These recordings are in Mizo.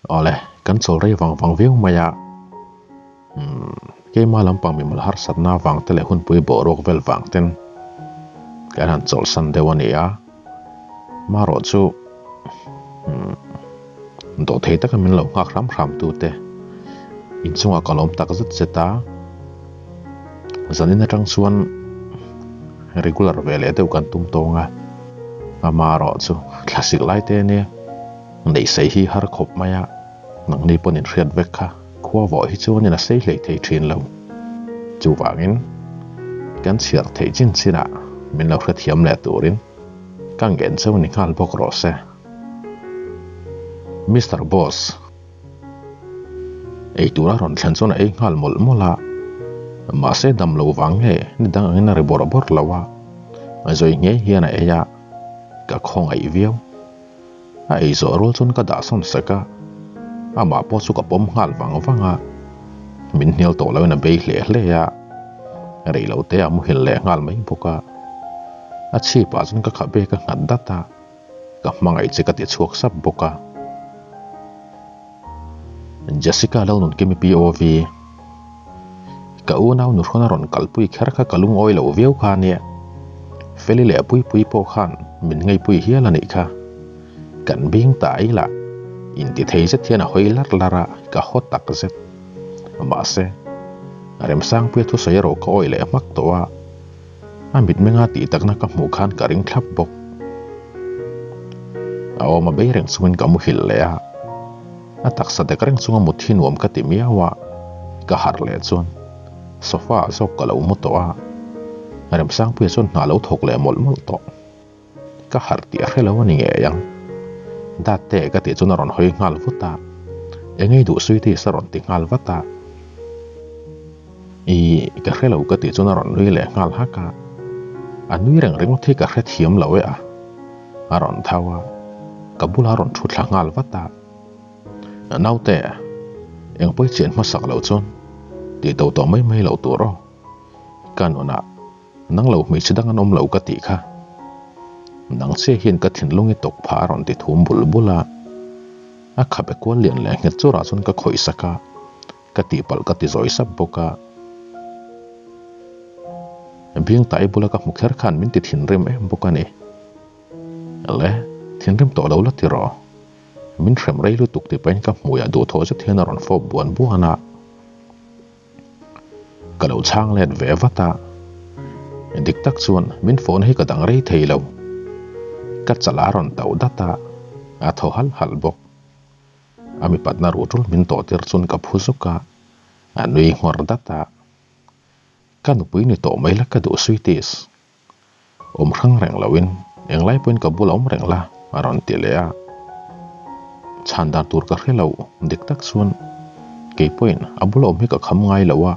Awle, kan chawl rei vang vang viau mai a. Umm, keima lampang mimal harsatna avang te leh hunpui boruak vel vang ten kan han chawlhsan deuh a ni a. Marawh chu, umm, dawhthei taka min lo nghak hram hram tu te inchungah ka lawm tak zet zet a. Zanin atang chuan regular ve leh deuh kan tum tawng a, amarawh chu thlasik lai te ania neih sei hi har khawp mai a, nangni pawn inhriat vek kha khua vawh hi chuanin a sei hlei thei thin lo. Chuvangin kan chhiar theih chin chinah min lo hrethiam leh turin ka ngen cheu ni nghal bawk rawh se. Mister Boss. Ei tura rawn thlen chuan a ei nghal mawlh mawlh a, mahse dam lo vang nge ni dang angin a ri bawrh bawrh lo a, a zawi nghe hian a ei a, ka khawngaih viau. A ei zawh rual chuan ka dah sawn sek a, amah pawh chu ka pawm nghal vang vang a, min hnial tawh loin a bei hle hle a, rei lo te a muhil leh nghal mai bawk a, a chhipah chuan ka khabe ka nghat dat a. Ka hmangaih che ka ti chhuak sap bawk a. Jessica lo nun kimi POV. Ka unau nuhrawn a rawn kalpui kher kha ka lungawi lo viau kha ania. Feli leh Puipui pawh khan min ngaihpui hial a nih kha. Kan bing ta ai lah inti thei zet hian a hawi lar lar a, ka haw tak zet. Mahse, Remsangpuia thusawi erawh ka awih leh hmak tawh a. A mitmenga tih takna ka hmuh khan ka ring thlap bawk. A awm a bei reng chungin ka muhilh leh a, a taksa dek reng chunga mut hi nuam ka ti miau a, ka harh leh chuan sofa ah zawk ka lo mu tawh a, Remsangpuia chuan hna lo thawk leh mawlh mawlh tawh. Ka harh tih a hre lo a ni ngei ang. Date ka tih chuan a rawn hawi nghal vut a, Engei duh Sweeties a rawn ti nghal vat a. Ih, ka hre lo ka tih chuan a rawn nui leh nghal hak a, a nui reng ringawt hi ka hre thiam lo e a, a rawn thau a, ka bulah a rawn thu thla nghal vat a. Naute, eng pawi chian hmasak loh chuan tih to tawh mai mai loh tur aw, ka nunah nang lo hmeichhe dang an awm lo ka tih kha. Nang che hian ka thinlung i tawk phah a rawn ti thum bul bul a, a khabe kual lian leh nghet churah chuan ka khawih sak a. Ka tihpalh ka ti zawi sap bawk a. Biangtai bula ka hmu kher khan min ti thinrim em bawk a ni. Le, thinrim tawh lo la ti rawh. Min hrem rei lutuk ti pahin ka hmuiah duhthawh zet hian a rawn fawp buan buan a. Ka lo chhang let ve vat a. Dik tak chuan min phone hi ka dang rei thei lo. Ka chala a rawn tauh dat a, a thaw halh halh bawk. A mipatna ruh tul min tawh tir chuan ka phu zuk a, a nui nghawr dat a. Ka nupui ni tawh mai la ka duh Sweeties. Awm hrang reng loin englai pawhin ka bul a awm reng la a rawn ti leh a. Chhan dan tur ka hre lo dik tak chuan kei pawhin a bula awm hi ka kham ngai lo a,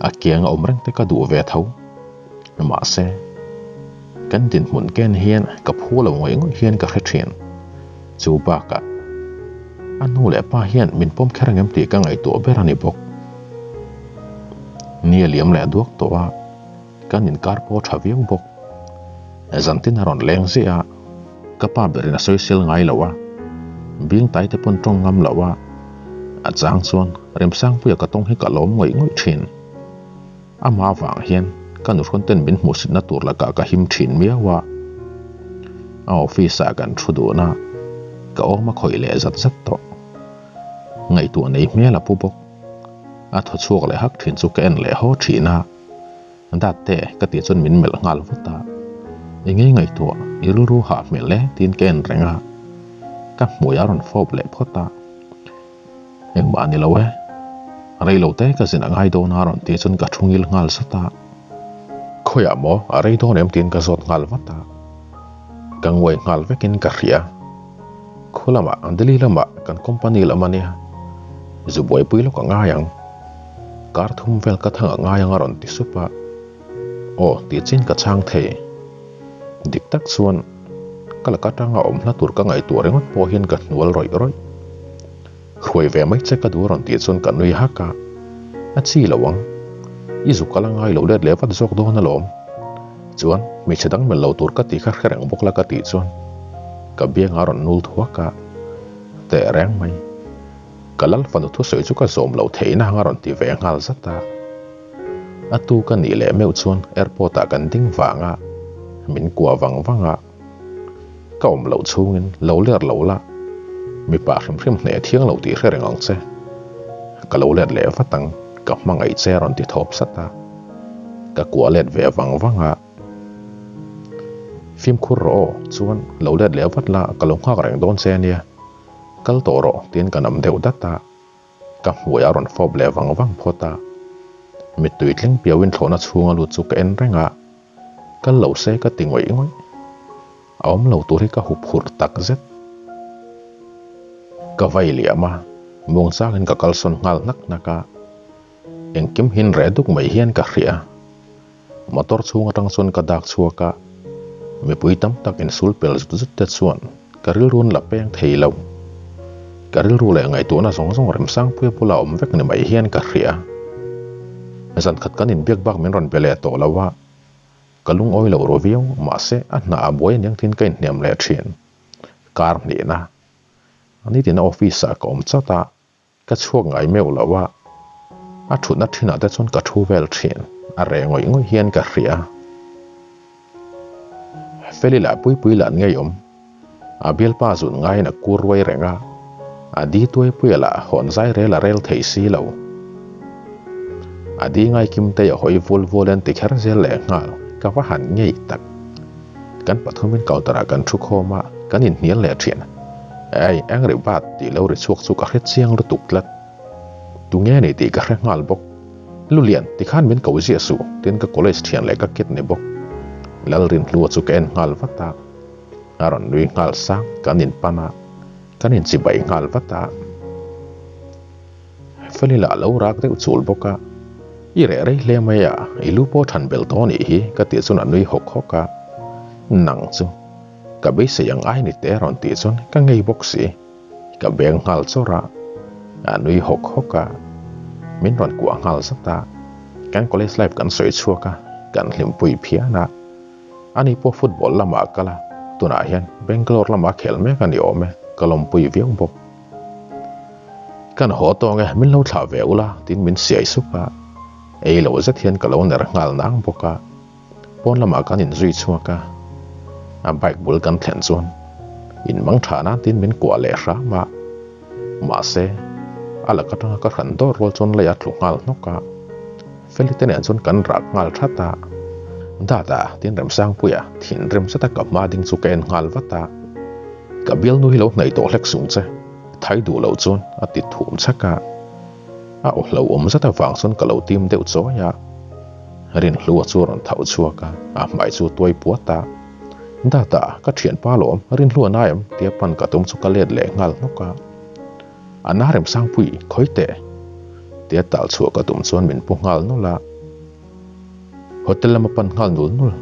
a kianga awm reng te ka duh ve tho. Mahse, kan dinhmun ken hian ka phu lo ngawih ngawih hian ka hre thin. Chu bakah, a nu leh pa hian min pawm kher angem tih ka ngaihtuah ber a ni bawk. Ni a liam leh duak tawh a, kan inkar pawh a tha viau bawk. Zantin a rawn leng ziah a, ka pa berin a sawisel ngai lo a, bingtai te pawn tawng ngam lo a, a chang chuan Remsangpuia ka tawng hi ka lawm ngawih ngawih thin. Amah avang hian ka nuhrawn ten min hmuhsitna tur lakah ka him thin miau a, a office ah kan thu dun a, ka awm a khawih leh zat zat tawh. Ngaihtuah nei hmel a pu bawk. A thaw chhuak leh hak thin chu ka en leh haw thin a, Date ka tih chuan min melh nghal vut a, Engei ngaihtuah i rilru hah hmel e tiin ka en reng a, ka hmui a rawn fawp leh phawt a. Engmah a ni lo e. Rei lo te ka zin a ngai dawn a rawn tih chuan ka thu ngil nghal zat a. Khawiah maw a rei dawn em tiin ka zawt nghal vat a. Ka nguai nghal vekin ka hria. Khu lamah Delhi lamah kan company lam a nia. Zu buaipui lawk a ngai ang. Kar thum vel ka thang a ngai ang a rawn ti sup a. Aw tih chin ka chhang thei. Dik tak chuan ka laka tanga awm hla tur ka ngaihtuah ringawt pawh hian ka hnual rawih rawih. Hruai ve mai che ka duh rawn tih chuan ka nui hak a, a chi lo ang. I zuk a la ngai lo let leh vat zawk dawn alawm. Chuan hmeichhe dang melh lo tur ka tih kha hre reng bawk la ka tih chuan ka biangah a rawn nul thuak a, teh reng mai. Ka lal fanu thusawi chu ka zawm lo thei nang a rawn ti ve nghal zat a. A tu ka nih leh meuh chuan airport ah kan ding vang a, min kuah vang vang a. Ka awm loh chhungin lo let lo la, mipa hrim hrim hneh thiang lo tih hre reng ang che. Ka lo let leh vat ang, ka hmangaih che a rawn ti thawp sat a. Ka kuah let ve vang vang a. Fimkhur rawh aw, chuan lo let leh vat la, ka lo nghak reng dawn che ania. Kal tawh rawh tiin ka nam deuh dat a, ka hmui a rawn fawp leh vang vang phawt a. Mittui tling piauin thlawhna chhunga lut chu ka en reng a, kal lo se ka ti ngawih ngawih. A awm lo tur hi ka hup hurh tak zet. Ka vai liam a, muangchangin ka kalsawn nghal hnak hnak a, engkim hin reh duk mai hian ka hria. Motor chhung atang chuan ka dak chhuak a, mipui tam tak insul pel zut zut te chuan ka rilru an la peng thei lo. Ka rilru leh ngaihtuahna zawng zawng Remsangpuia bula awm vek ni mai hian ka hria. Zan khat kan inbiak bak min rawn be leh tawh lo a, ka lungawi lo ru viau, mahse a hna a buai aniang tiin ka inhniam leh thin. Kar hnihna nitin a office ah ka awm chawt a, Ka chhuak ngai meuh lo a, a thutna thinah te chuan ka thu vel thin, a reh ngawih ngawih hian ka hria. Feli lah Puipui lah an ngeiawm, a bialpa zun ngaiin a kur ruai reng a, a di tuaipuia lah hawn zai rel a rel thei si lo. A di ngai Kimtei a hawi vul vul en ti kher zel leh nghal, ka va han ngei tak. Kan pathumin counter ah kan thu khawm a, kan inhnial leh thin. Ei, Angry Bird tih lo ri chhuak chu ka hre chiang lutuk tlat. Tunge ni tih ka hre nghal bawk. Lulian, tikhan min ko ziah suh, tin ka college thian leh ka kid ni bawk. Lalrinhlua chu ka en nghal vat a. A rawn nui nghal sang, kan inpan a, kan inchibai nghal vat a. Feli lah lo rak deuh chul bawk a, I reh rei hle mai a, i lu pawh than belh tawh anih hi ka tih chuan a nui hawk hawk a, Nang chu ka beisei ang ai ni te rawn tih chuan ka ngei bawk si, ka beng nghal chawrh a, a nui hawk hawk a, min rawn kuah nghal zat a, kan college life kan sawi chhuak a, kan hlimpui phian a, ani pawh football lamah a kal a, tunah hian Bangalore lamah a khel mek a ni awm e, ka lawmpui viau bawk. Kan haw tawng e, min lo thlah ve ula tiin min siai sup a, ei lo zet hian ka lo ner nghal nang bawk a, pawn lamah kan inzui chhuak a, a bike bul kan thlen chuan in mang tha nan tiin min kuah leh hram a, mahse a lak atanga ka hran dawr rual chuan lei a tlu nghal hnawk a, Feli te nen chuan kan rak nghal that a, Dada tiin Remsangpuia thinrim zeta ka hma ding chu ka en nghal vat a. Ka bialnu hi lo hnaih tawh hlek sung che, thai duh loh chuan a ti thum chhak a. A aw hlauhawm zet avang chuan ka lo tim deuh chawi a. Rinhlua chu a rawn tho chhuak a, a hmai chu a tuai puat a. Data, ka thianpa lawm, Rinhlua nai em? tia pan ka tum chu ka let leh nghal hnawk a. A na Remsangpui, khawi teh? tia tal chhuah ka tum chuan min pu nghal nawlh a. Hotel lama pan nghal nul nul.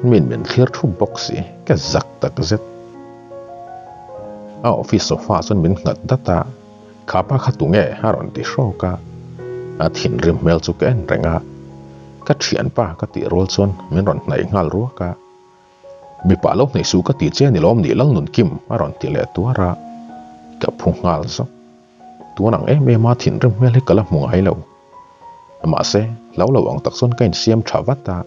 Min min thlir thup bawk si, ka zak tak zet. A office sofa chuan min nghat dat a, Kha pa kha tunge? a rawn ti hrawk a. A thinrim hmel chu ka en reng a, ka thianpa ka tih rual chuan min rawn hnaih nghal ruak a. Mipa lo hnaih suh ka ti che ni lawm ni Lalnunkim a rawn ti leh tuar a, ka phu nghal zawk. Tun ang em em a thinrim hmel hi ka la hmu ngai lo. Mahse, hlau lo ang tak chuan ka insiam tha vat a.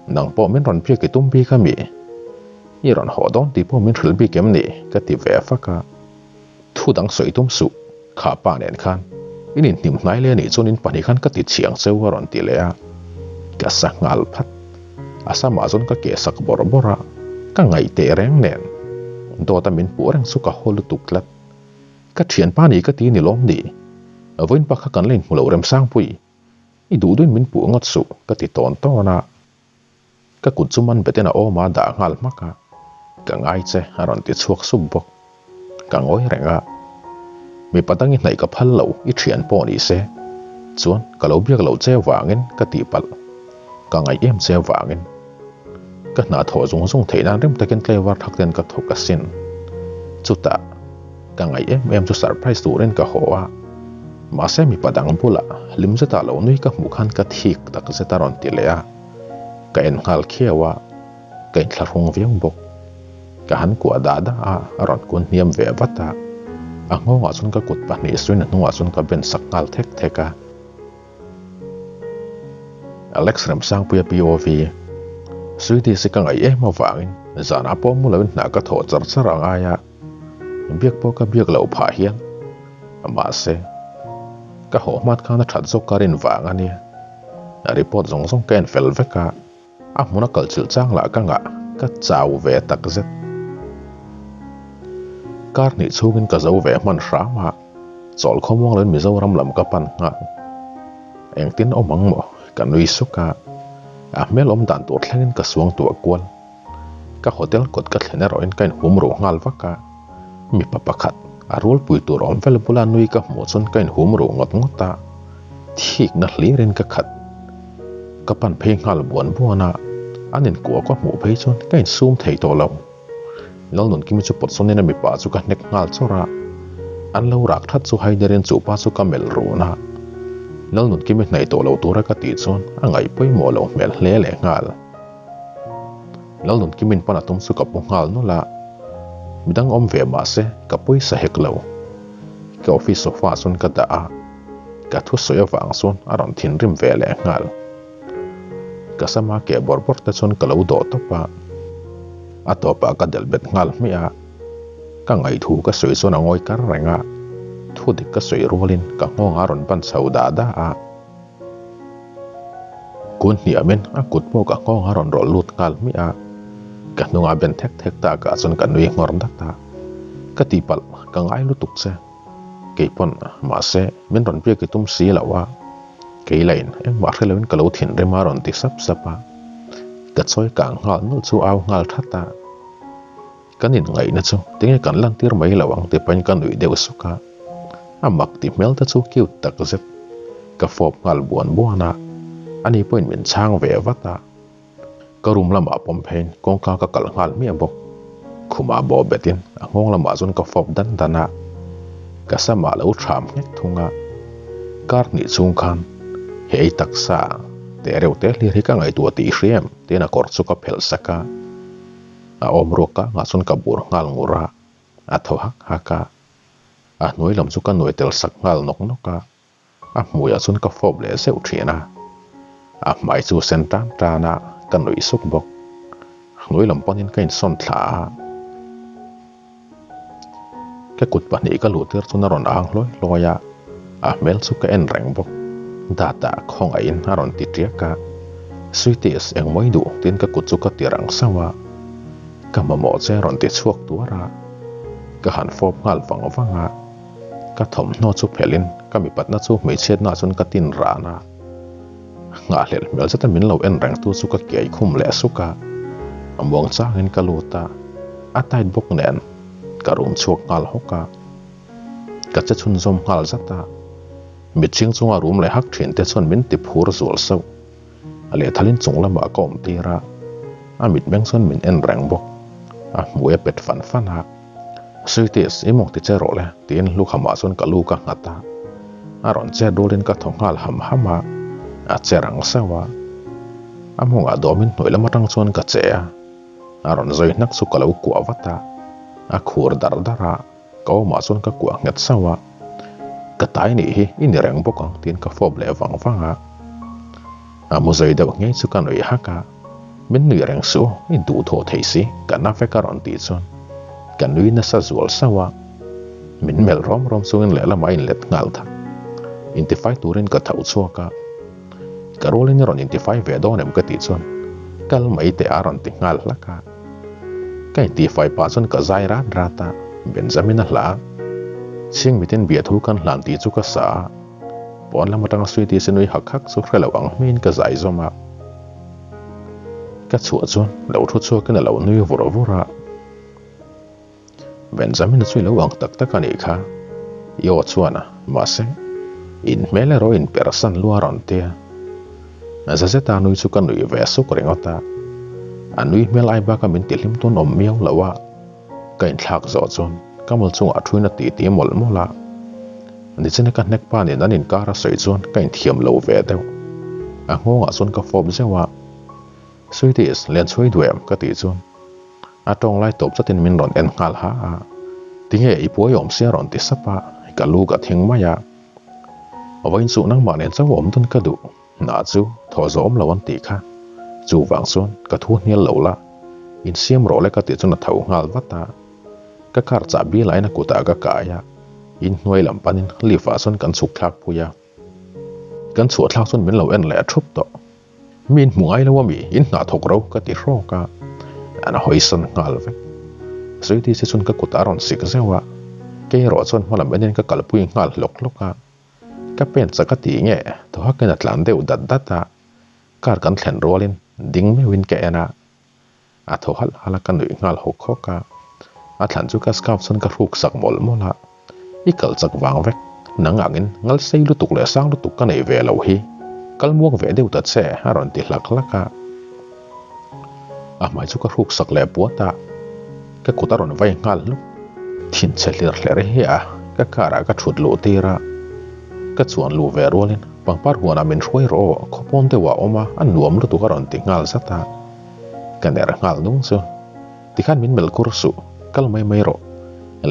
Nang pawh min rawn biak i tum bik a mi? I rawn haw dawn tih pawh min hrilh bik em ni? ka ti ve fak a. Thu dang sawi tum suh, kha pa nen khan in inhnim hnai leh anih chuan in pahnih khan ka ti chhiang cheu a rawn ti leh a. Ka sa nghal phat. A samah chuan ka keh sak bawrh bawrh a, ka ngaih teh reng nen. Dawt a min puh reng chu ka haw lutuk tlat. Ka thianpa ni ka ti ni lawm ni? Vawiin pa kha kan la inhmu lo Remsangpui. I duh duhin min puh ngawt suh ka ti tawn tawn a. Ka kut chu man betin a awm a dah nghal hmak a. Ka ngai che a rawn ti chhuak sup bawk. Ka ngawi reng a. Mipa dang i hnaih ka phal lo i thian pawh ni se. Chuan ka lo biak lo che vangin ka tihpalh. Ka ngaih em che vangin. Ka hna thawh zung zung theih nan rim takin tlaivar thak ten ka thawk asin. Chutah, ka ngaih em em chu surprise turin ka haw a. Mahse mipa dang bulah hlim zetah lo nui ka hmuh khan ka thik tak zet a rawn ti leh a. Ka en nghal khiau a, ka inthlahrung viau bawk. Ka han kuah dah dah a, a rawn kun hniam ve vat a. A nghawngah chuan ka kut pahnih suiin a hnungah chuan ka ben sak nghal thek thek a. Alex Remsangpuia POV, Sweetie si ka ngaih em avangin zanah pawh mu loin hna ka thawh char char ang aia biak pawh ka biak loh phah hian mahse ka haw hmat khan a that zawk ka rin vang a nia. Report zawng zawng ka en fel vek a. A hmun a kal chilh chang lah ka ngah, ka chau ve tak zet. Kar hnih chhungin ka zo ve hman hram a, chawl khawmuang loin Mizoram lam ka pan nghal. Engtin awm ang maw? Ka nui suk a, a hmel awm dan tur thlengin ka suang tuah kual. Ka hotel kawt ka thlen erawhin ka inhum ruh nghal vak a, mipa pakhat a rualpui tur awm vel bula nui ka hmuh chuan ka inhum ruh ngawt ngawt a, thikna hlirin ka khat. Ka pan phei nghal buan buan a, an inkuah ka hmuh phei chuan ka insum thei tawh lo. Lalnunkimi chu pawt sawnin a mipa chu ka hnek nghal chawrh a, an lo rak that chu haiderin chu pa chu ka melh run a. Lalnunkimi hnaih tawh lo tura ka tih chuan a ngaih pawimawh lo hmel hle leh nghal. Lalnunkimin pan a tum chu ka pu nghal nawlh a, midang awm ve mah se ka pawisa hek lo. Ka office sofa ah chuan ka dah a. Ka thusawi avang chuan a rawn thinrim ve leh nghal. Ka sama keh bawrh bawrh te chuan ka lo dawh tawp a, a tawpah ka delh bet nghal hmiah a. Ka ngaihthu ka sawi chuan a ngawi kar reng a, thu dik ka sawi rualin ka nghawng a rawn ban chho dah dah a. Kun hniamin a kut pawh ka nghawng a rawn rawlh lut nghal hmiah a, ka hnungah ben thek thek takah chuan ka nui nghawr dat a. Ka tihpalh ka ngai lutuk che. Kei pawn mahse min rawn biak i tum si loh a, kei lain engmah hre loin ka lo thinrim a rawn ti sap sap a, ka chawi kang nghal nawlh chu au nghal that a, kan inngaihna chu tinge kan lantir mai lo ang ti pahin ka nuih deuh suk a, a mak ti hmel te chu cute tak zet ka fawp nghal buan buan a, ani pawhin min chhang ve vat a. Ka room lamah pawm pheiin kawngka ka kalh nghal hmiah bawk. Khumah bawh betin a nghawng lamah chuan ka fawp dan dan a, ka samah lo thram nghek thung a. Kar hnih chhung khan he ei taksa teh reuh te hlir hi ka ngaihtuah tih hriam tiin a kawr chu ka phelh sak a. A awm ruak kangah chuan ka bur nghal ngur a, a thaw hak hak a. A hnuai lam chu ka nuai tel sak nghal nawk nawk a. A hmuiah chuan ka fawp leh zeuh thin a, a hmai chu sen tan tan a, ka nuih suk bawk. Hnuai lam panin ka insawn thla a, ka kut pahnih ka luh tir chuan a rawn ang hlawi hlawi a, a hmel chu ka en reng bawk. Data khawngaihin a rawn ti tiak a, Sweeties engmawi duh tiin ka kut chu ka ti rang sauh a, ka mamawh che a rawn ti chhuak tuar a, ka han fawp nghal vang vang a. Ka thawmhnaw chu phelhin ka mipatna chu hmeichhiatna chuan ka tin ran a, nghahhlelh hmel zeta min lo en rengtu chu ka kiai khum leh suk a, a muang changin ka lut a, a tight bawk nen ka rum chhuak nghal hawk a, ka che chhunzawm nghal zat a, mitchhing chunga rum leh hak thin te chuan min ti phur zual sauh. A lehthalin chung lamah ka awm tir a, a mitmeng chuan min en reng bawk. A hmui a pet fan fan a, Sweeties, i mawng ti che rawh le, tiin Lukhamah chuan ka lu ka nghat a. A rawn chet rualin ka thaw nghal ham ham a, a che rang sauh a. A mawngah dawmin hnuai lam atang chuan ka che a, a rawn zawi hnak chu ka lo kuah vat a, a khur dar dar a. Ka awmah chuan ka kuah nghet sauh a, Ka tai nih hi i ni reng bawk ang tiin ka fawp leh vang vang a. A mu zai deuh ngei chu ka nuih hak a, Min nuih reng suh, i duhthawh thei si, ka na vek a rawn tih chuan ka nui nasa zual sauh a. Min melh rawm rawm chungin lehlamah a inlet nghal thak. Intifai turin ka tho chhuak a, Ka rualin i rawn intifai ve dawn em ka tih chuan kal mai teh a rawn ti nghal hlak a. Ka intifai pah chuan ka zai rat rat a, Benjamin a hla a. Chhing mitin biathu kan hlan tih chu ka sa a, pawn lam atanga Sweetie se nui hak hak chu hre lo ang hmiin ka zai zawm a. Ka chhuah chuan lo thu chhuakin a lo nui vur vur a. Benjamin-a chu i lo ang tak tak a nih kha, i aw chuan a, mahse, in hmel erawh in persan lu a rawn ti a. Zazeta nui chu ka nuih ve suk ringawt a, a nui hmel ai baka min tihlim tawn awm miau lo a, ka inthlak zawh chuan ka mal chungah thuin a titi mawlh mawlh a. Nichina ka hnek pa nen an inkar a sawi chuan ka inthiam lo ve deuh. A nghawngah chuan ka fawp zeuh a, Sweeties, Lianchhuai duh em? ka tih chuan a tawng lai tawp chatin min rawn en nghal ha a. Tinge i puai awm sia rawn ti sap a, ka lu ka thing mai a. Vawiin chu nangmah nen chauh awm dawn ka duh. Hna chu thaw zawh awm lo an tih kha. Chuvang chuan ka thu hnial lo la, insiam rawh le ka tih chuan a tho nghal vat a. Ka car chahbi lain a kutah ka kai a, inhnuai lam panin lift ah chuan kan chhuk thlak pui a. Kan chhuah thlak chuan min lo en leh a thup tawh. Mi in hmu ngai lo ami, in hna thawk ro ka ti hrawk a, an hawisan nghal vek. Sweety si chuan ka kutah a rawn sik zeuh a, kei erawh chuan hmalam enin ka kalpui nghal hlawk hlawk a. Ka pen chak a tih nge thaw hakin a tlan deuh dat dat a, car kan thlen rualin ding meuhin ka en a, a thaw halh halh a ka nuih nghal hawk hawk a, a thlan chu ka scarf chuan ka hruk sak mawlh mawlh a, i kal chak vang vek, nang angin ngal sei lutuk leh sang lutuk ka nei ve lo hi, kal muang ve deuh ta che a rawn ti hlak hlak a, a hmai chu ka hruk sak leh puat a. Ka kut a rawn vai nghal hluk. Thinchhe hlir hler hi a, ka car ah ka thut luh tir a. Ka chuan luh ve rualin pangpar huanah min hruai rawh aw, khawpawn deuh ah awm a, a nuam lutuk a rawn ti nghal zat a. Ka ner nghal nung chu. Tikhan min melh kur suh, kal mai mai rawh.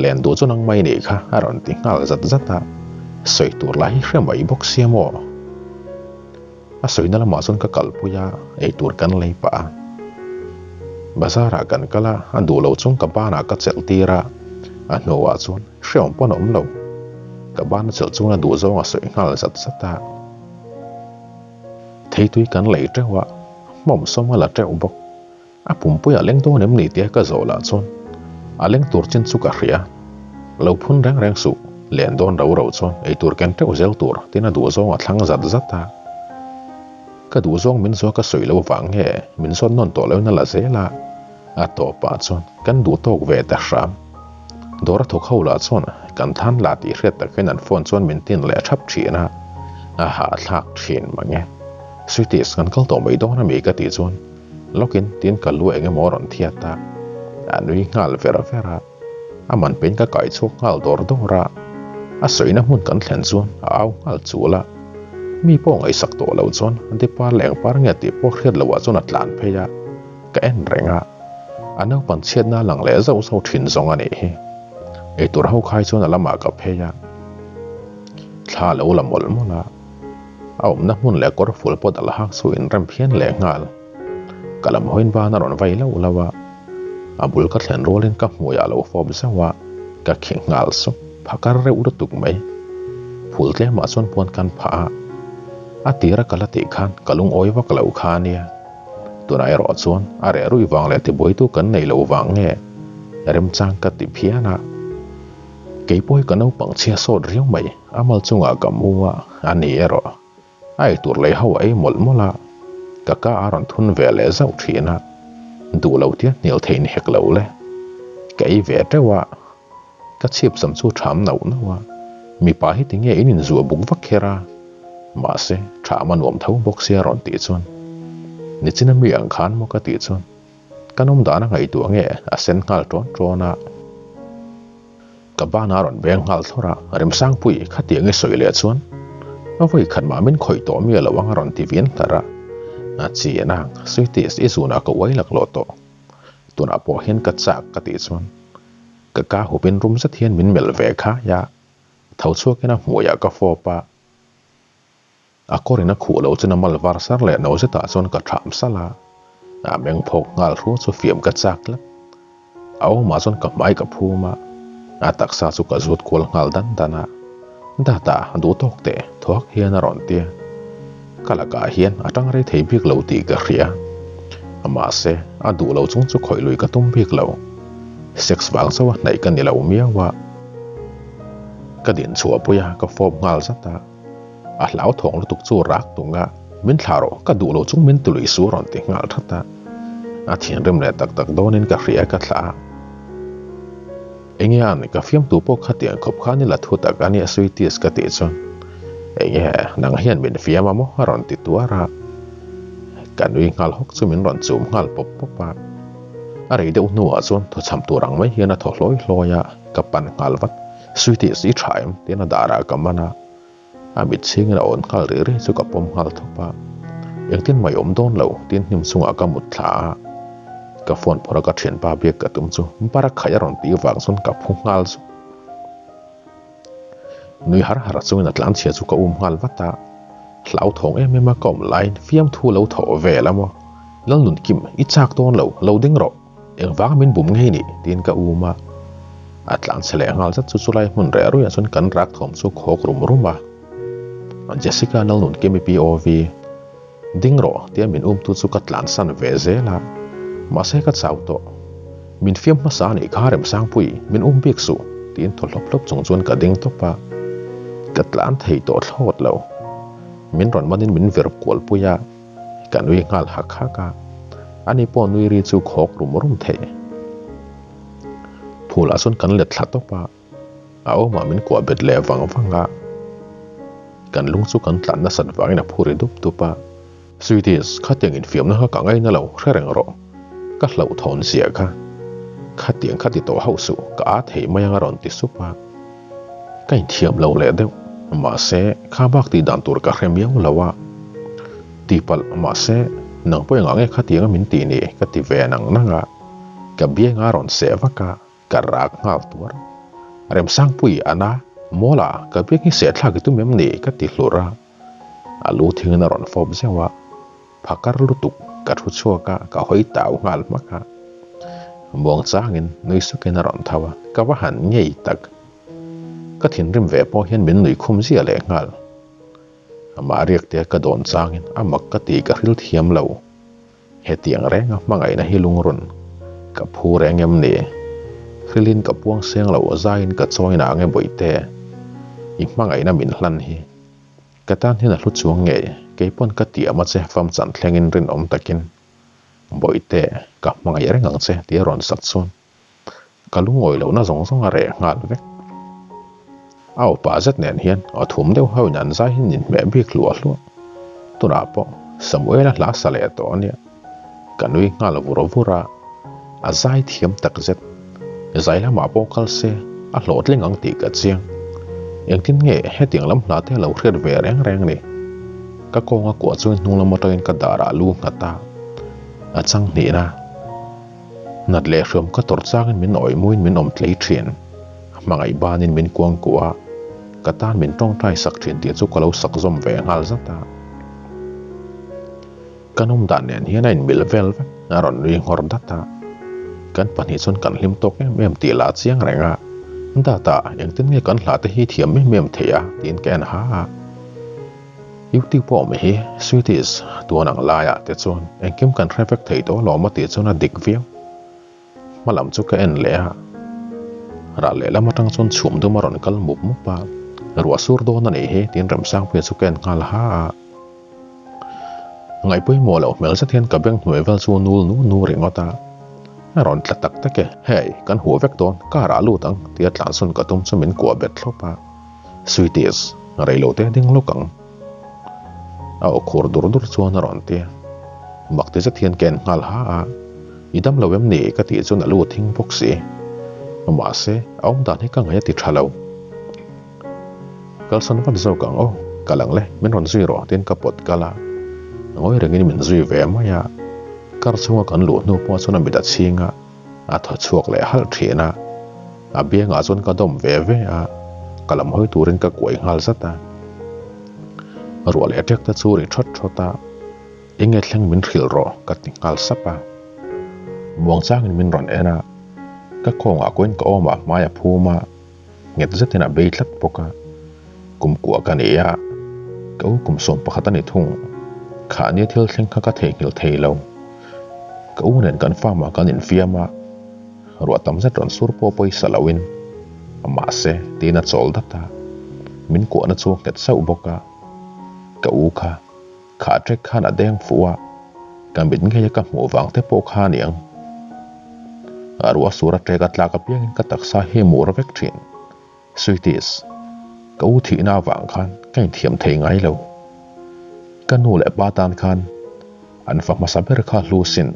Len duh chu nang mai nih kha a rawn ti nghal zat zat a. Sawi tur lah hi hre mai bawk sia maw? A sawina lamah chuan ka kalpui a, eitur kan lei pah a. Bazar ah kan kal a, a duh lo chung ka banah ka chelh tir a, a hnuah chuan hreawm pawn a awm lo. Ka bana chelh chuan a duh zawng a sawi nghal zat zat a. Theitui kan lei teuh a, hmawm sawm a la teuh bawk. A pumpui a leng dawn em ni tia ka zawh lah chuan a leng tur chin chu ka hria. Lo phun reng reng suh, len dawn ro ro chuan eitur ken teuh zel tur tin a duhzawng a thlang zat zat a. Ka duhzawng min zuah ka sawi lo vang nge min zawt nawn tawh loin a la zel a, a tawpah chuan kan duh tawk ve ta hram. Dawr a thawk ho lah chuan kan than lah tih hriat takin an phone chuan min tin leh thap thin a, a hahthlak thin mange. Sweeties kan kal tawh mai dawn ami ka tih chuan Lawkin tin ka lu eng emaw a rawn thiat a, a nui nghal ver ver a, a man peiin ka kai chhuak nghal dawr dawr a, a sawina hmun kan thlen chuan a au nghal chul a, mi pawh ngaihsak tawh lo chuan Depa leh engpar nge tih pawh hriat loh ah chuan a tlan phei a, ka en reng a, a naupan chhiatna a lang leh zauh zauh thin zawng a nih hi. Eitur ho khai chuan a lamah ka phei a, thla a lo la mawlh mawlh a. A awmna hmun leh kawr ful pawt a la hak chu inrem phian leh nghal. Ka lam hawiin ban a rawn vai lauh lauh a, a bul ka thlen rualin ka hmuiah a lo fawp zauh a, ka khing nghal sup, phakar reuh lutuk mai. Phul tlemah chuan puan kan phah a, a tira ka la tih khan ka lungawi vak lo kha a nia. Tunah erawh chuan a reh ruih vang leh tibuaitu kan nei lo vang nge remchang ka ti phian a. Kei pawh hi ka naupang chhia sawt riau mai, a mal chungah ka mu a, a ni erawh. A eitur lei ho a ei mawlh mawlh a, ka ka a rawn thun ve leh zauh thin a, duh lo tia hnial theih ni hek lo le. Ka ei ve teuh a, ka chhip sam chu tham nauh nauh a, mipa hi tinge in inzuah buk vak kher a, mahse tham a nuam tho bawk sia rawn tih chuan nichina mi ang khan maw ka tih chuan Ka nawm dan a ngaihtuah nge a sen nghal tawn tawn a. Ka ban a rawn beng nghal thlawr a, Remsangpui khatiang i sawi leh chuan a vawi khat mah min khawih tawh mi a lo ang a rawn ti vian hlar a. A chi en ang, Sweeties i zunah ka uai laklawh tawh. Tunah pawh hian ka chak ka tih chuan ka ka hupin rum zet hian min melh ve khai a, tho chhuakin a hmuiah ka fawp a. A kawrin a khuh loh chuan a mal var sar leh no zetah chuan ka thlam salh a, a meng phawk nghal hru chu fiam ka chak tlat. A awmah chuan ka hmai ka phum a, a taksa chu ka zut kual nghal dan dan a, Data, duh tawk teh, thuak hian a rawn ti a. Ka lakah hian a tang rei thei bik lo tih ka hria. Mahse, a duh lo chung chu khawih lui ka tum bik lo. Sex vang chauh a hnaih ka ni lo miau a. Ka din chhuahpui a, ka fawp nghal zat a. A hlauthawng lutuk chu rak tung a, Min thlah rawh, ka duh lo chung min tului su rawn ti nghal that a. A thinrim leh tak tak dawnin ka hria ka thlah a. Enge an, ka fiamtu pawh khatiang khawp khan i la thu tak a nia Sweeties ka tih chuan Enge, nang hian min fiam a maw a rawn ti tuar a. Ka nui nghal hawk chu min rawn chum nghal pawp pawp a. A rei deuh hnuah chuan thawchham tur ang mai hian a thaw hlawi hlawi a, ka pan nghal vat. Sweeties i tha em? Tiin a darah ka man a. A mit chhingin a awn nghal rih rih chu ka pawm nghal thawp a. Engtin mai awm dawn lo tiin hnim chungah ka mut thla a. Ka phone phawrh a ka thianpa biak ka tum chu barakhaih a rawn tih vang chuan ka phu nghal zuk. Nui har har chungin a tlanchhia chu ka um nghal vat a, hlauthawng em em a ka awm laiin fiamthu lo thawh vel a maw? Lalnunkim, i chak dawn lo, lo ding rawh, engvanga min bum ngei nih? tiin ka um a. A tlanchhe leh nghal zat chu chulai hmun reh ruiah chuan kan rak thawm chu khawk rum rum a. Jessica Lalnunkimi POV. Ding rawh, tia min umtu chu ka tlansan ve zel a, mahse ka chau tawh. Min fiam hmasa a nih kha Remsangpui, min um bik suh, tiin thaw hlawp hlawp chung chuan ka ding tawp a, ka tlan thei tawh thlawt lo. Min rawn manin min vir kual pui a, ka nui nghal hak hak a, ani pawh nui ri chu khawk rum rum thei. Phulah chuan kan let thla tawp a. A awmah min kuah bet leh vang vang a, kan lung chu kan tlan nasat vangin a phur i dup dup a. Sweeties, khatiang infiamna kha ka ngaina lo, hre reng rawh. Ka hlauhthawn zia kha. Khatiang kha ti tawh hauh suh, ka aa thei mai ang a rawn ti sup a. Ka inthiam lo leh deuh, mahse kha bak tih dan tur ka hre miau lo a. Tipalh, mahse nang pawh engah nge khatianga min tih ni ka ti ve nang nang a. Ka bianga a rawn seh vak a. Ka rak nghal tuar. Remsangpui a na, Mawla, ka biak hi sehthlak i tum em ni? ka ti hlur a. A lu thingin a rawn fawp zeuh a. Phakar lutuk ka thu chhuak a, ka hawi tau nghal hmak a. Muang changin nui sukin a rawn tho a, ka va han ngei tak. Ka thinrim ve pawh hian min nui khum zia leh nghal. Amah riakte ka dawn changin a mak ka ti ka hril thiam lo. Hetiang renga hmangaihna hi lungrun ka phu reng em ni? Hrilin ka puang seng lo zaiin ka chawi na ange bawihte. I hmangaihna min hlan hi ka tan hian a hlu chuang ngei, keipawn ka tiam a che fam chan thlengin rinawm takin bawihte ka hmangaih reng ang che tia rawn sak chuan Ka lungawi lohna zawng zawng a reh nghal vek. A upa zet nen hian aw thum deuh ho in an zai hi nin hmeh bik hluah hluah. Tunah pawh Samuel-a hla sa leh tawh a nia. Ka nui nghal vur vur a, a zai thiam tak zet. Zai lamah pawh kal se a hlawhtling ang tih ka chiang. Engtin nge hetiang lam hla te a lo hriat ve reng reng ni? Ka kawnga kuah chuan hnung lam atangin ka darah lu nghat a, a chang hnihna. Nat leh hriam ka tawrh changin min awih muin min awm tlei thin. Hmangaih banin min kuang kuah a, ka tan min tawngtai sak thin tih chu ka lo sak zawm ve nghal zat a. Ka nawm dan nen hian a inmil vel vek, a rawn nui nghawr dat a. Kan pahnih chuan kan hlim tawk em em tih lah a chiang reng a, Data, engtin nge kan hlate hi thiam em em thei a? tiin ka en ha a. Youtube pawh awm hi Sweeties tuan ang laiah te chuan engkim kan hre vek thei tawh alawm a tih chuan a dik viau. Hma lam chu ka en leh a, ral lehlam atang chuan chhum dum a rawn kal mup mup a, ruah sur dawn a nih hi tiin Remsangpuia chu ka en nghal ha a. Ngaihpawimawh loh hmel zet hian ka beng hnuai vel chu nul nu nu ringawt a, a rawn tla tak tak e, hei kan huah vek dawn car ah lut ang tia tlansawn ka tum chu min kuah bet thlawp a. Sweeties, rei lo te ding lawk ang. A aw khur dur dur chuan a rawn ti a. Mak ti zet hian ka en nghal ha a, I dam lo em ni? ka tih chuan a lu a thing bawk si. Mahse, a awm dan hi ka ngaih a ti tha lo. Kalsan vat zawk ang aw, kal ang le, min rawn zui rawh tiin ka pawt kal a. Ngawi rengin min zui ve mai a, car chhunga kan luh hnu pawh chuan a mit a chhing a. A thaw chhuak leh halh thin a, a biangah chuan ka dawm ve ve a, ka lam hawi turin ka kuai nghal zat a. Ruah leh ṭek te chu ri ṭhawt ṭhawt a, enge thleng min hrilh rawh ka ti nghal sap a. Muangchangin min rawn en a, ka kawngah kuain ka awmah hmai a phum a, nghet zetin a bei tlat bawk a. Kum kuah ka ni a, ka u kum 11 a ni thung. Khahnia thil thleng kha ka theihnghilh thei lo. Ka u nen kan farm ah kan infiam a, ruah tam zet rawn sur pawh pawisa loin mahse tiin a chawl dat a, min kuahna chu nghet sauh bawk a. Ka u kha kha ṭek khan a deng fuh a, ka mit ngei a ka hmuh vang te pawh kha aniang. A ruah sur a ṭek a tlak apiangin ka taksa hi mur vek ṭhin. Sweeties, ka u thihna avang khan ka inthiam thei ngai lo. Ka nu leh pa tan khan an fa hmasa ber kha hlu sin.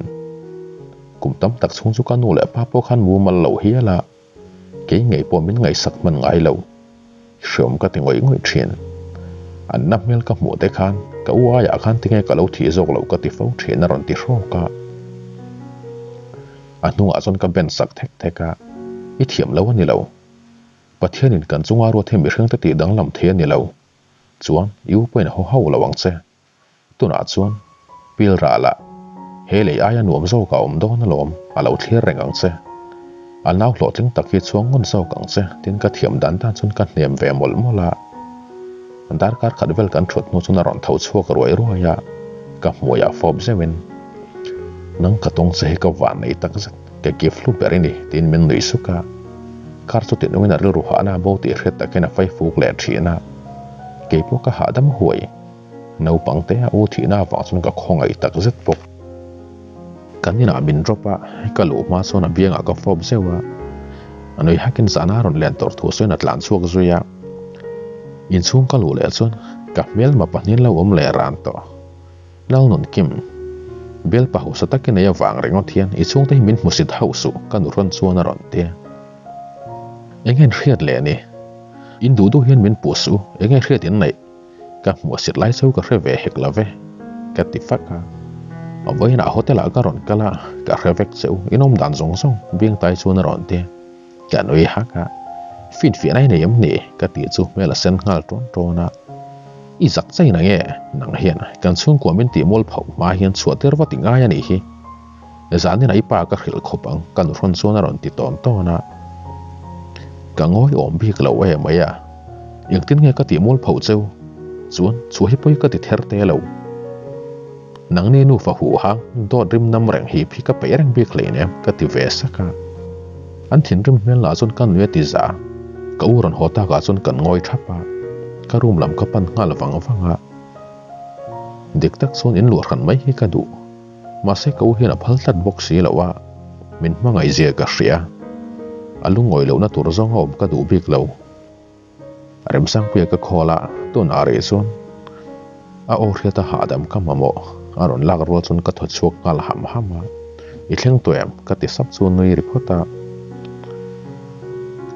Kum tam tak chhung chu ka nu leh pa pawh khan mumal lo hial a, kei ngei pawh min ngaihsak hman ngai lo. Hreawm ka ti ngawih ngawih thin. An na hmel ka hmuh te khan ka u aiah khan tinge ka lo thih zawk loh ka ti fo thin a rawn ti hrawk a. A hnungah chuan ka ben sak thek thek a, I thiam lo a ni lo. Pathianin kan chunga ruat hi mihring te tih danglam thei a ni lo. Chuan i u pawhin a haw hauh lo ang che. Tunah chuan pil rah lah he lei aia nuam zawk a awm dawn alawm, a lo thlir reng ang che. A nau hlawhtling tak hi chhuang ngawn zawk ang che tin ka thiam dan dan chuan ka hnem ve mawlh mawlh a. Darkar khat vel kan thut hnu chuan a rawn tho chhuak ruai ruai a, ka hmuiah fawp zeuhin, Nang ka tawng che hi ka van nei tak zet, ka gift hlu ber i ni tiin min nui suk a. Kar chu tinungin a rilru hahna a bo tih hriat takin a faifuk leh thin a, keipawh ka hahdam huai. Naupang te a u thihna avang chuan ka khawngaih tak zet bawk. Kan inah min drop a, ka luh hma chuan a biangah ka fawp zeuh a. A nui hakin zana a rawn len tawr thu sawiin a tlan chhuak zui a. Inchhung ka luh leh chuan ka hmelma pahnihin lo awm leh ran tawh. Lalnun Kim, Bel pahusa takin ei avang ringawt hian i chhungte hi min hmusit hauh suh ka nu rawn chuan a rawn ti. Eng nge hriat leh ni? In duh duh hian min puh suh, eng nge hriat in neih? Ka hmuhsit lai chu ka hre ve hek lo ve, ka ti fak a. Vawiinah hotel ah ka rawn kal a, ka hre vek che u, in awm dan zawng zawng Bingtai chuan a rawn ti. Ka nui hak a, Finfiahna i nei em ni? ka tih chu hmel a sen nghal tawn tawn a. I zak chain ang e, nang hian kan chhungkua min tih mual phoh hma hian chhuah tir vat i ngai a nih hi. Zanin ah i pa ka hrilh khawp ang ka nuhrawn chuan a rawn ti tawn tawn a. Ka ngawi awm bik lo e mai a. Engtin nge ka tih mual phoh cheu? Chuan chhuah hi pawi ka ti ther te lo. Nangni nufa huh hang dawt rim nam reng hip hi ka peih reng bik hleinem ka ti ve sak a. An thinrim hmel lah chuan ka nui a ti za. Ka u rawn haw takah chuan kan ngawi thap a. Ka room lam ka pan nghal vang vang a. Dik tak chuan in luah hran mai hi ka duh. Mahse ka u hian a phal tlat bawk si lo a, min hmangaih zia ka hria. A lungawi lohna tur zawng a awm ka duh bik lo. Remsangpuia ka call a, tunah rih chuan a aw hriat a hahdam ka mamawh. A rawn lak rual chuan ka thaw chhuak nghal ham ham a, I thleng tawh em? ka ti sap chu nui ri phawt a.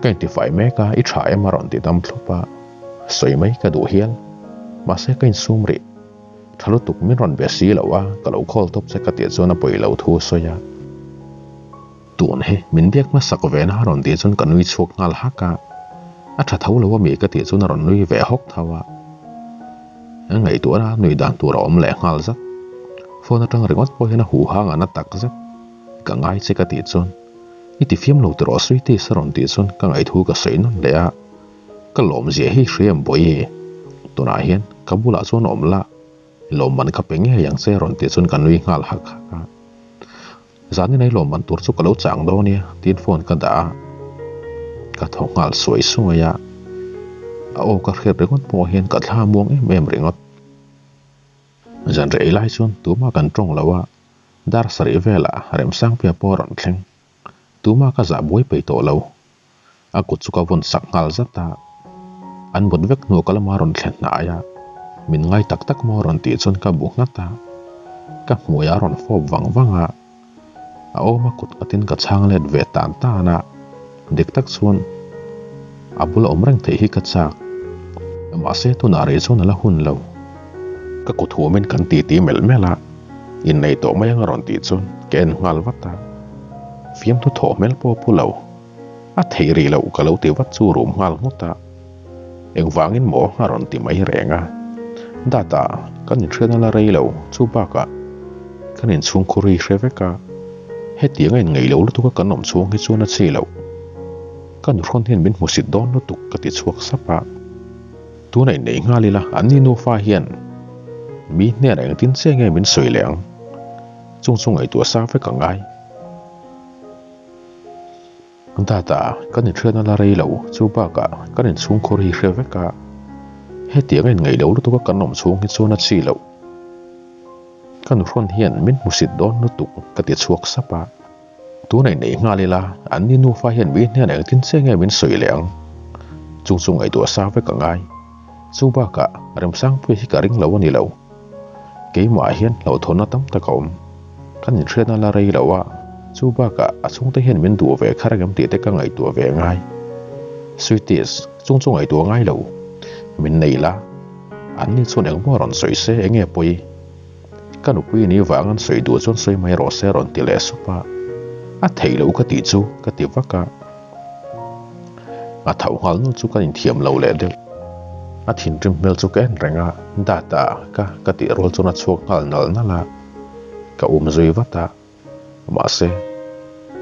Ka intifai mek a, i tha em? a rawn ti dam thlup a, sawi mai ka duh hial. Mahse ka insum rih. Tha lutuk min rawn be si lo a, ka lo call tawp che ka tih chuan a pawi lo thu a sawi a. Tun hi min biak hmasak ve na a rawn tih chuan ka nui chhuak nghal hak a, a tha tho lo a mi ka tih chuan a rawn nui ve hawk tho a. A ngaihtuahna a nui dan tur a awm leh nghal zat. Phone atang ringawt pawh hian a huh hang a na tak zet. Ka ngai che ka tih chuan i ti fiam lo tiraw Sweeties a rawn tih chuan ka ngaihthu ka sawi nawn leh a. Ka lawmzia hi hriam bawi. Tunah hian ka bulah chuan awm la, lawmman ka pe ngei ang che rawn tih chuan ka nui nghal hak hak a. Zanin ai lawmman tur chu ka lo chang dawn nia tiin phone ka dah a, ka thaw nghal suai suai a. A aw ka hriat ringawt pawh hian ka thla muang em em ringawt. Zan rei lai chuan tumah kan tawng lo a, dar sarih velah Remsangpuia pawh a rawn thleng. Tumah ka zah buai peih tawh lo. A kut chu ka vawn sak nghal zat a, an mut vek hnu ka lama rawn thlen hnai a, min ngai tak tak maw rawn tih chuan ka bu nghat a, ka hmui a rawn fawp vang vang a, a awm a kut nghatin ka chhang let ve tan tan a, dik tak chuan a bula awm reng theih hi ka chak, mahse tunah rih chuan a la hun lo. Ka kut huamin kan titi melh melh a, inneih tawh mai ang a rawn tih chuan ka en nghal vat a, fiamthu thawh hmel pawh a pu lo. A theih rih loh ka lo ti vat chu rum nghal nghut a, engvangin maw a rawn ti mai reng a. Data, kan inhriatna la rei lo, chu bakah kan inchhungkhur hi hre vek a, hetiang a inngeih lo lutuk a kan awm chhung hi chuan a chi loh. Ka nuhrawn hian min hmusit dawn lutuk ka ti chhuak sap a. Tuna innei nghal ila anni nufa hian mi hnenah engtin che nge min sawi leh ang? Chung chu ngaihtuah sa vek a ngai. Data, kan inhriatna la rei lo, chu bakah kan inchhungkhur hi hre vek a, hetiang a inngeih lo lutuk a kan awm chhung hi chuan a chi loh. Ka nuhrawn hian min hmusit dawn lutuk ka ti chhuak sap a, tuna inneih nghal ila anni nufa hian mi hnenah engtin che nge min sawi leh ang? Chung chu ngaihtuah sa vek a ngai. Chu bakah Remsangpuia hi ka ring lo a ni lo. Keimahah hian hlauhthawnna tam tak a awm. Kan inhriatna la rei lo a, chu bakah a chhungte hian min duh ve kha reng em tih te ka ngaihtuah ve ngai. Sweeties, chung chu ngaihtuah ngai lo. Min nei la, anni chuan engmaw rawn sawi se enge pawi? Ka nupui ni vang an sawi duh chuan sawi mai rawh se rawn ti leh sup a. A theih loh ka tih chu ka ti vak a. A tho nghal nul chu ka inthiam lo leh deuh. A thinrim hmel chu ka en reng a, Data ka ka tih rual chuan a chhuak nghal nal nal a. Ka um zui vat a, mahse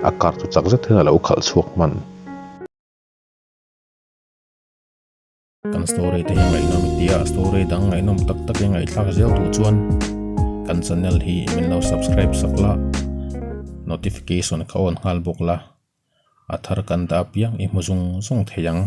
a car chu chak zet hian a lo khalh chhuak hman. Kan story te hi ngaihnawm i tia, story dang ngaihnawm tak tak i ngaihthlak zel duh chuan kan channel hi min lo subscribe sak la, notification kha on nghal bawk la, a thar kan dah apiang i hmu zung zung thei ang.